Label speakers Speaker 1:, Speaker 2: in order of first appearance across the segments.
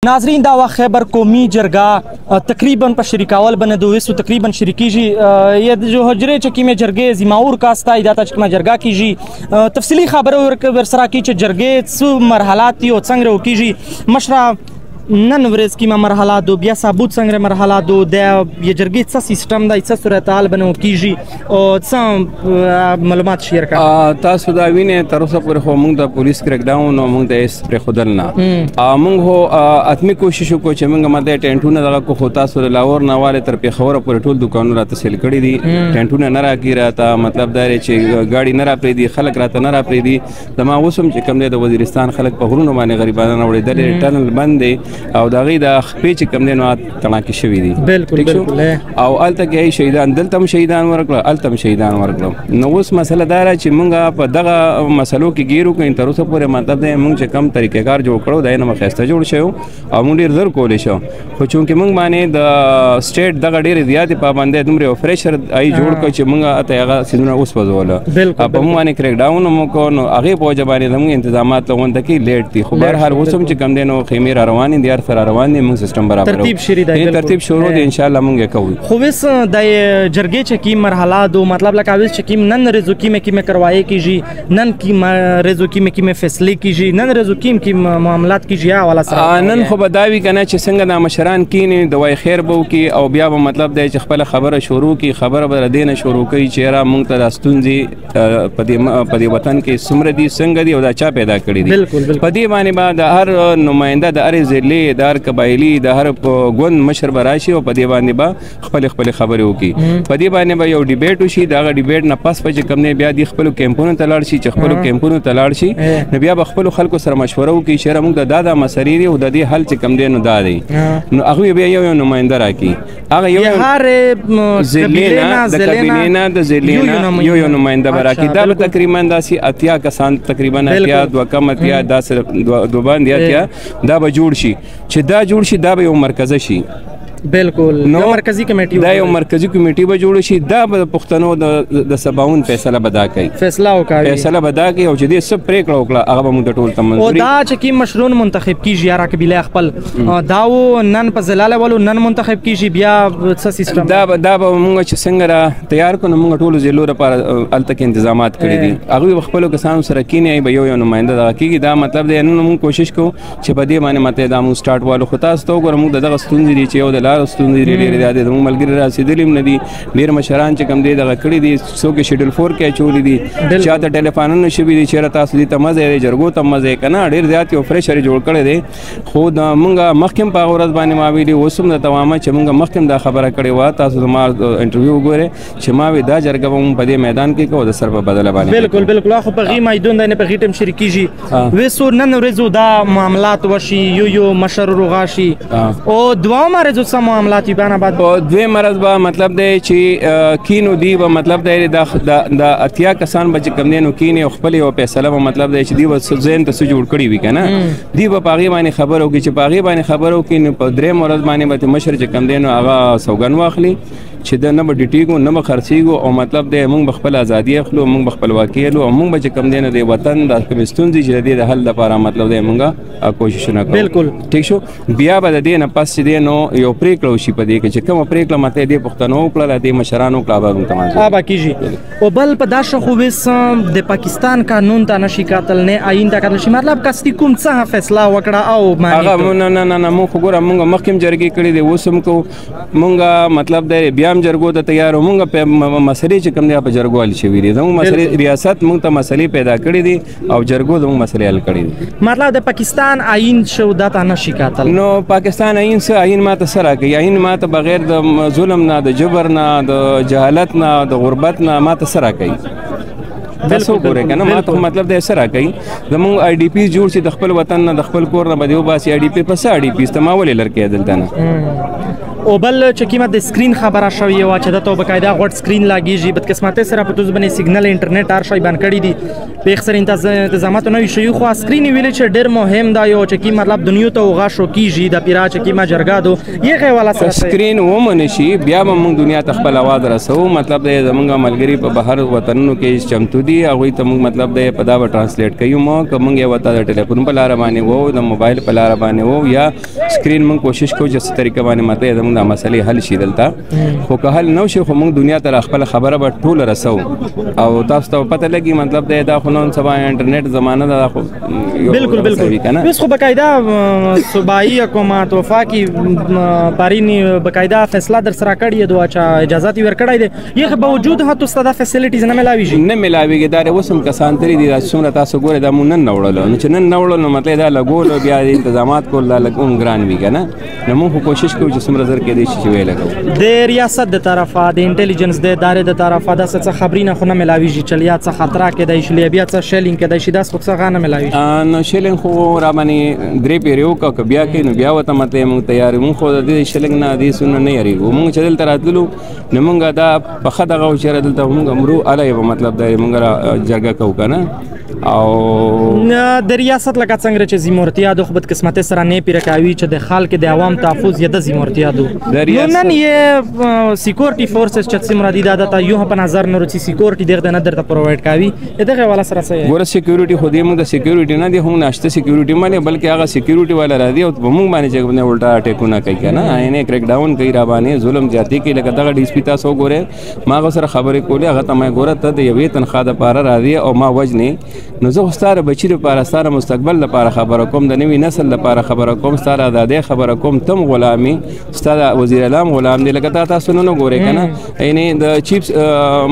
Speaker 1: नाजरीन دا वक्त खैबर कौमी जरगा तकरीबन पर शरीकावल बने दो तकरीबन शरीकीजी ये जो हजरे चकी में जरगे जिमाउर कास्ता इदाता चकमा जरगा कीजी तफसीली खबर वरसरा की जरगे सु मरहलाती और संग्रह कीजी मशरा नन वरेज की मरहला दो बिया साबुत संग्रह मरहला दो दे ये जरगे सा सिस्टम दा इसा सूरत हाल बनो कीजी और सा मालूमात शेयर का।
Speaker 2: تاسو دا وینئ تر اوسه پورې خو موږ د پولیس کریک ډاون او موږ د اس پرېښودل نه موږ هو اتمي کوشش وکړو چې موږ ماته ټینټونه دغه کو، خو تاسو د لاهور نه والې تر پېښوره پورې ټول دوکانونه راته سیل کړي دي، ټینټونه نه راکوي راته، مطلب دا دی چې ګاډي نه راپرېږدي، خلک راته نه راپرېږدي. زما اوس هم چې کوم دی د وزیرستان خلک په غرونو باندې غریبانه راوړېدلې، ټنل بند دی او د هغې د خپې چې کوم دی نو تڼاکې شوي دي.
Speaker 1: بالکل بالکل.
Speaker 2: او هلته کې شهیدان، دلته هم شهیدان ورکړه، هلته هم شهیدان ورکړه. نو اوس مسله دا ده چې موږ په دغه مسلو کې ګیرو کړو تر اوسه پورې، مطلب دی موږ چې کوم طریقه کار جوړ کړو دا یې نه ښایسته جوړ شوی او موږ ډېر زر کولی شو، خو چونکې موږ باندې د سټیټ دغه ډېرې زیاتې پابندۍ دومره یو پریشر آی جوړ کړ چې موږ ته هغه څیزونه وسوځوله، په موږ باندې کریک ډاون هم وکړو، نو هغې په وجه باندې زموږ انتظامات غونډه کې لیټ دي. خو بهرحال اوس هم چې کوم دی نو خیمې را روانې دي، هر څه را روان دي، موږ سیستم برابر
Speaker 1: ترتیب شری دی،
Speaker 2: ترتیب شروع دی ان شاء الله موږ یې کوو.
Speaker 1: خو وس د جرګې چې کی مرحله دو مطلب لکه وس چې کی نن رزو کی میں کی میں کروائے کیجی، نن کی رزو کی میں کی میں فیصله کیجی، نن رزو کی کی معاملات کیجی والا سره
Speaker 2: نن خو به دا وي کنه چې څنګه د مشران کینی دوای خیر بو کی او بیا به مطلب دی چې خپل خبره شروع کی، خبره به دینه شروع کوي چې را موږ ته د ستونزې په دې وطن کې څومره دي، څنګه دي او دا چا پیدا کړي دي. په دې باندې به د هر نماینده، د هر ضلع، د هر قبایلی، د هر ګوند مشر به راشي او په دې باندې به خپل خپل خبرې وکړي. په دې باندې به یو ډیبیټ وشي، د هغه ډیبیټ نه پس به چې کوم دی بیا دی خپلو کیمپونو ته لاړ شي، چې خپلو کیمپونو ته لاړ شي نو بیا به خپلو خلکو سره مشوره وکړي چې یاره موږ ته دا دا مسلې دي او د دې حل چې کوم دی نو دا دی. نو هغوی بیا یو یو نماینده راکړي، هغه یو
Speaker 1: هر
Speaker 2: ضلع نه د قبیلې نه د ضلع نه یو یو نماینده به راکړي. دا به تقریبا داسې 80 کسان، تقریبا 80 دوه کم 80 داسې دوه باندې 80 دا به جوړ شي. چې دا جوړ شي دا به یو مرکز شي.
Speaker 1: بالکل، نو مرکزی کمیټي،
Speaker 2: دا یو مرکزی کمیټي به جوړ شي، دا به پښتنو د سباون فیصله به دا کوي،
Speaker 1: فیصله وکړي،
Speaker 2: فیصله به دا کوي او چې دې څه پرېکړه وکړه هغه به موږ ټول ته منظوري.
Speaker 1: او دا چې کی مشرون منتخب کیږي یاره قبیله خپل دا و نن په ضلع ولو نن منتخب کیږي، بیا څه سیستم
Speaker 2: دا به دا به موږ چې څنګه را تیار کړو، موږ ټول ضلعو لپاره هلته کې انتظامات کړي دي، هغوی به خپلو کسانو سره کښېني، به یو یو نماینده دغه کېږي. دا مطلب دی نن موږ کوشش کوو چې په دې باندې مطلب دا موږ سټارټ والو. خو تاسو ته وګوره موږ د دغه ستونزې دي چې یو د لارو ستونزې دي ډېرې زیاتې، زموږ ملګري رسېدلي هم نه دي، ډېر مشران چې کوم دی دغه کړي دي، څوک یې شیډول 4 کې اچولي دي، چا ته ټلیفونونه شوي دي چېرې تاسو دې ته مه ځئ، جرګو ته مه ځئ که نه، ډېر زیات یو پریشر یې جوړ کړی دی. خو د موږ مخکې هم په هغه ورځ باندې ما ویلي، اوس هم درته وایم چې موږ مخکې هم دا خبره کړې وه، تاسو زما انټرویو وګورئ چې ما وی دا جرګه به موږ په دې میدان کې کوو د سر په بدله باندې.
Speaker 1: بالکل بالکل، خو په غي میدان دی نه په غي ټیم شریکیږي. وسو نن ورځو دا معاملات وشي، یو یو مشر روغاشي او دوه مرزو سم معاملات بیان بعد
Speaker 2: په دوی مرز به مطلب دی چې کینو دی به مطلب دی د 80 کسان به چې کم دی نو کینی او خپل یو فیصله به مطلب دی چې دی به ذهن ته څه جوړ کړي وي که نه، دی به په هغې باندې خبرو کې چې په هغې باندې خبرو کې نو په دریم ورځ باندې به مشر چې کم دی نو هغه سوګن واخلي چې د نه به ډیټیږو نه به خرڅیږو او مطلب دی موږ به خپله ازادي اخلو، موږ به خپلواکي اخلو او موږ به چې کوم دی نو د وطن د کومې ستونزې چې د دې د حل لپاره مطلب دی موږ کوششونه کوو.
Speaker 1: بالکل
Speaker 2: ټیک شو. بیا به د دې نه پس چې دی نو یو پرېکړه وشي په دې کې چې کومه پرېکړه ماته دې پښتنو وکړله، دې مشرانو وکړه، هغه به موږ ته منظور
Speaker 1: هغه کېږي. او بل په دا ښه خو وس د پاکستان قانون ته نشي کتل، نه آیین ته کتل شي، مطلب کستي کوم څه فیصله وکړه او
Speaker 2: هغه نه نه نه نه موږ خو ګوره موږ مخکې هم جرګې کړې دي، اوس هم کوو موږ، مطلب دی بیا هم جرګو ته تیار یو. موږ په مسلې چې کوم دی په جرګو حل شوي دي، زموږ مسلې ریاست موږ ته مسلې پیدا کړې دي او جرګو زموږ مسلې حل کړې دي.
Speaker 1: مطلب د پاکستان آیین شو دا ته نشي کتل.
Speaker 2: نو پاکستان آیین څه آیین ماته څه راکوي؟ آیین ماته بغیر د ظلم نه، د جبر نه، د جهالت نه، د غربت نه ماته څه راکوي؟ تاسو وګورئ که نه، ماته خو مطلب دی څه راکوي؟ زموږ آی ډي پي جوړ شي د خپل وطن نه، د خپل کور نه به دې وباسي. آی ډي پي په څه آی ډي پي ته ما ولې لرکې دلته نه؟
Speaker 1: او بل چې کیمه د screen خبره شوې وه چې دته باقاعده غوټ screen لاګیږي، بدقسمتۍ سره په توز باندې signal انټرنیټ هر شی بند کړی دي، پیښ سره انتظامات نه وي شوي. خو screen ویلې چې ډېر مهم دا یو چې کی مطلب دنیا ته وغه شو کیږي د پیرا چې کیمه جرګه دو یغه والا سره
Speaker 2: screen ومن شي بیا به موږ دنیا ته خپل اواز رسو. مطلب دی زمونږ ملګری په بهر وطنونو کې چمتو دي، هغوی ته موږ مطلب دی په دا به translate کوو. مو که موږ یې ورته د ټلیفون په لاره باندې وو، د موبایل په لاره باندې وو، یا screen موږ کوشش کوو چې څه طریقه باندې مطلب زمونږ دا مسئلې حل شي دلته. خو که حل نه شي خو موږ دنیا ته خپله خبره به ټوله رسو او تاسو ته پته لګي. مطلب دی دا خو نن سبا انټرنیټ زمانه ده، دا خو
Speaker 1: بالکل بالکل بس خو باقاعده صوبایي حکومت وفاقي پاریني باقاعده فیصله در سره کړې دوه چې اجازه یې ورکړې ده، یغه باوجود هتو ستاسو facilities نه ملاویږي
Speaker 2: نه ملاویږي. دا اوس هم کسان ترې دي دا څومره تاسو ګورئ دا مونږ نن نه وړلو، نو چې نن نه وړلو نو مطلب دا لګولو بیا انتظامات کول دا لږ هم ګران وي که نه. نو مونږ خو کوشش کوو چې څومره زر کېدای شي چې ویې لګوو.
Speaker 1: د ریاست د طرفه د intelligence د ادارې د طرفه داسې څه خبرې نه خو نه ملاویږي چې یا څه خطره کېدای شي یا بیا څه shelling کېدای شي، داسې خو څه نه ملاویږي؟
Speaker 2: نو shelling خو را باندې درې پیرې وکړه، که بیا کوي نو بیا ورته مطلب مونږ تیار یو. مونږ خو د دې shelling نه دې څونه نه یریږو. مونږ چې دلته راتللو نو مونږ دا پخه دغه و چې دلته مونږ مرو اله یې به مطلب دی مونږ را جرګه کوو که نه. او
Speaker 1: د ریاست لکه څنګه چې زیمورتیا دو خو بدقسمتۍ سره نه پیره کوي چې د خلک د عوام تحفظ یې د زیمورتیا دو. نو نن یې security forces چې څومره دي دا ته یو په نظر نه ورځي security دغه نه درته provide کوي دغه والا سره څه
Speaker 2: ګوره security خو دې موږ د security نه دی هم ناشته security باندې، بلکې هغه security والا راځي او په موږ باندې چې کوم الټا اٹیکونه کوي که نه، یعنې crack down کوي را باندې ظلم زیاتې کوي. لکه دغه ډي اس پي تاسو وګورئ، ما هغه سره خبرې کولې، هغه ته ما ګوره ته د یوې تنخوا دپاره راځي او ما وژنې، نو زه خو ستا د بچي دپاره ستا د مستقبل لپاره خبره کوم، د نوي نسل لپاره خبره کوم، ستا د ازادۍ خبره کوم، تم غلام یې، ستا د وزیر اعلام غلام دی. لکه تا تاسو نن وګورئ که نه، یعنې د chief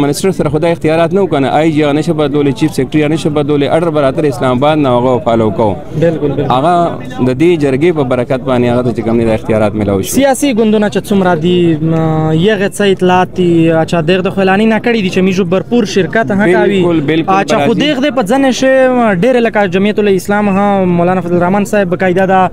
Speaker 2: minister سره خو دا اختیارات نه وو که نه، آی جي هغه نه شي بدلولی، chief secretary هغه نه شي بدلولی، order به راتله اسلام آباد نه هغه follow کوو.
Speaker 1: بالکل
Speaker 2: هغه د دې جرګې په برکت باندې هغه ته چې کوم دی دا اختیارات میلاو شو.
Speaker 1: سیاسي ګوندونه چې څومره دي یغه څه اطلاعات دي چې دغه د خو اعلاني نه کړي دي چې میژو برپور شرکت ها کوي، چې خو دغه په ځنې شي ډېر لکه جمعیت الاسلام ها مولانا فضل الرحمن صاحب باقاعده دا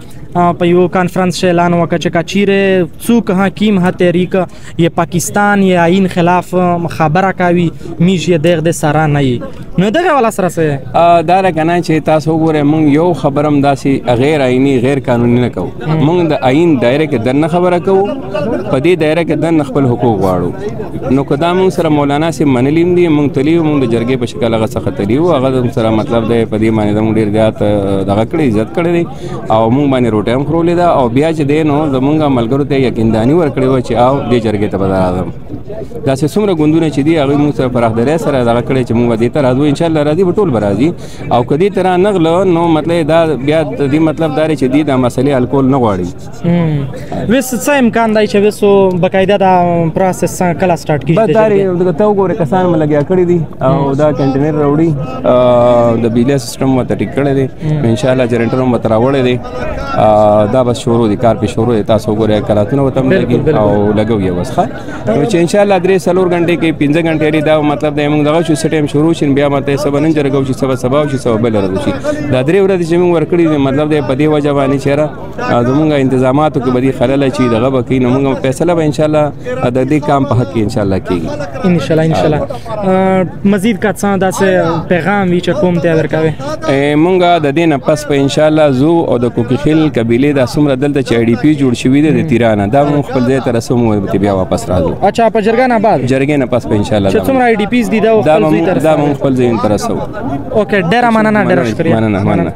Speaker 1: په یو کانفرنس شي اعلان وکړ چې کچیره څوک ها کیم ها تحریک یې پاکستان یې آئین خلاف خبره کوي میژ یې دغه د سره نه یي. نو دغه والا سره څه
Speaker 2: دا ده که نه چې تاسو وګورئ موږ یو خبره هم داسې غیر آئیني غیر قانوني نه کوو. موږ د آئین دایره کې دننه خبره کوو، په دې دایره کې دننه خپل حقوق غواړو. نو که دا موږ سره مولانا صاحب منلي هم دي، موږ تللي یو، موږ د جرګې په شکل هغه څخه تللي یو، هغه زموږ سره مطلب دی په دې باندې زموږ ډېر زیات دغه کړی عزت کړی دی او موږ باندې روټۍ هم خورولې ده. او بیا چې دی نو زموږ ملګرو ته یقینداني ورکړې وه چې او دې جرګې ته به راځم. داسې څومره ګوندونه چې دي هغوی موږ سره پراخدارۍ سره دغه کړی چې موږ به دې ته راځو، انشاءالله راځي به ټول به راځي. او که دې ته را نه غله نو مطلب دا بیا د دې مطلب دا دی چې دې دا مسئلې حل کول نه غواړي.
Speaker 1: ویس څه امکان دی چې ویسو باقاعده دا process کله start کېږي؟
Speaker 2: بس دا دی ته وګوره کسان مې لګیا کړي دي او دا کنټینر راوړي، د بجلۍ سیستم ورته ټیک کړی دی، انشاءالله جنریټر هم ورته راوړی دی. دا بس شروع دی، کار پې شروع دی. تاسو وګورئ کلاتونه ورته هم لګي او لګوي یې بس. ښه نو چې انشاءالله 3-4 غنټې کې 5 غنټې لري دا مطلب دی موږ دغه شو څه ټایم شروع شي، بیا ماته سبا نن جرګه وشي، سبا سبا وشي، سبا بله ورځ وشي. دا 3 ورځې چې موږ ورکړي دي مطلب دی په دې وجه باندې چې یاره زموږ انتظاماتو کې به دې خلل اچي دغه به کوي، نو موږ فیصله به انشاءالله د دې کام په حق کې انشاءالله کېږي.
Speaker 1: انشاءالله انشاءالله. مزید که څه داسې پیغام وي چې کوم ته ورکوي؟
Speaker 2: موږ د دې نه پس په انشاءالله ځو او د کوکي خیل قبیلې دا څومره دلته چې آی ډي پي جوړ شوي دی د تیرانه دا موږ خپل ځای ته رسوو، موږ بیا واپس راځو.
Speaker 1: اچھا په جرګه نه بعد؟
Speaker 2: جرګې نه پس په انشاءالله
Speaker 1: چې څومره آی ډي پیز دي دا خپل ځای ته
Speaker 2: دا موږ خپل ځای ته رسوو.
Speaker 1: okay ډېره مننه، ډېره شکریه.
Speaker 2: مننه مننه.